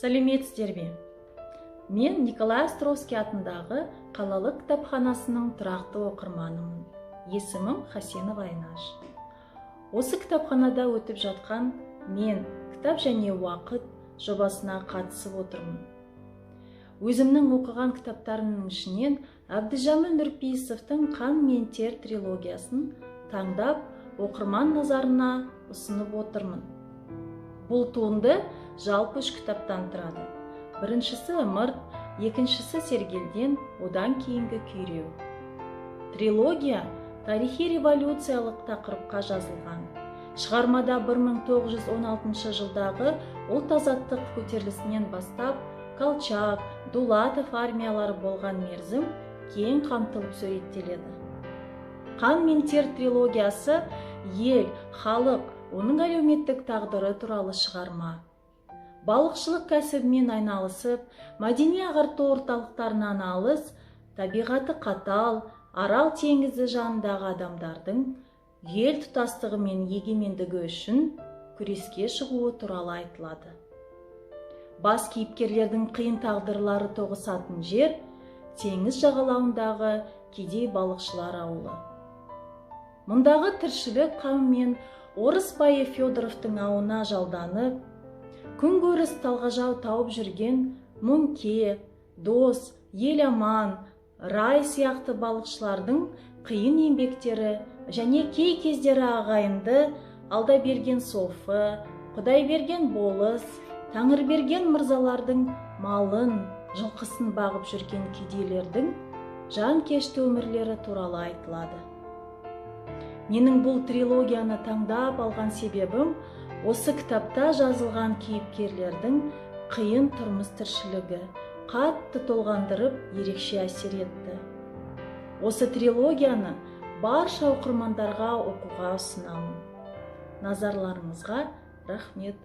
Сәлеметсіздер ме? Мен Николай Островский атындағы қалалық кітапханасының тұрақты оқырманымын. Есімім Хасенова Айнаш. Осы кітапханада өтіп жатқан «Мен, кітап және уақыт» жобасына қатысып отырмын. Өзімнің оқыған кітаптарымның ішінен Әбдіжәміл Нұрпейісовтің «Қан мен тер» трилогиясын таңдап, оқырман назарына ұсынып отырмын. Бұл туынды жалпы үш кітаптан тұрады. Біріншісі «Ымырт», екіншісі «Сергелден», одан кейінгі «Күйреу». Трилогия тарихи революциялық тақырыпқа жазылған. Шығармада 1916 жылдағы ұлт азаттық көтерілісінен бастап Колчак, Дулатов армиялары болған мерзім кең қамтылып суреттеледі. «Қан мен тер» трилогиясы ел, халық, оның әлеуметтік тағдыры туралы шығарма. Балықшылық кәсібімен айналысып, мәдени ағарту орталықтарынан алыс, табиғаты қатал Арал теңізі жанындағы адамдардың ел тұтастығы мен егемендігі үшін күреске шығуы туралы айтылады. Бас кейіпкерлердің қиын тағдырлары тоғысатын жер – теңіз жағалауындағы кедей балықшылар ауылы. Мұндағы тіршілік қамымен орыс байы Федоровтың ауына жалданып, күнкөріс талғажау тауып жүрген Мұңке, Дос, Еламан, Рай сияқты балықшылардың қиын еңбектері және кей кездері ағайынды Алдаберген софы, Құдайберген болыс, Тәңірберген мырзалардың малын, жылқысын бағып жүрген кедейлердің жанкешті өмірлері туралы айтылады. Менің бұл трилогияны таңдап алған себебім – осы кітапта жазылған кейіпкерлердің қиын тұрмыс тіршілігі қатты толғандырып, ерекше әсер етті. Осы трилогияны барша оқырмандарға оқуға ұсынамын. Назарларыңызға рахмет.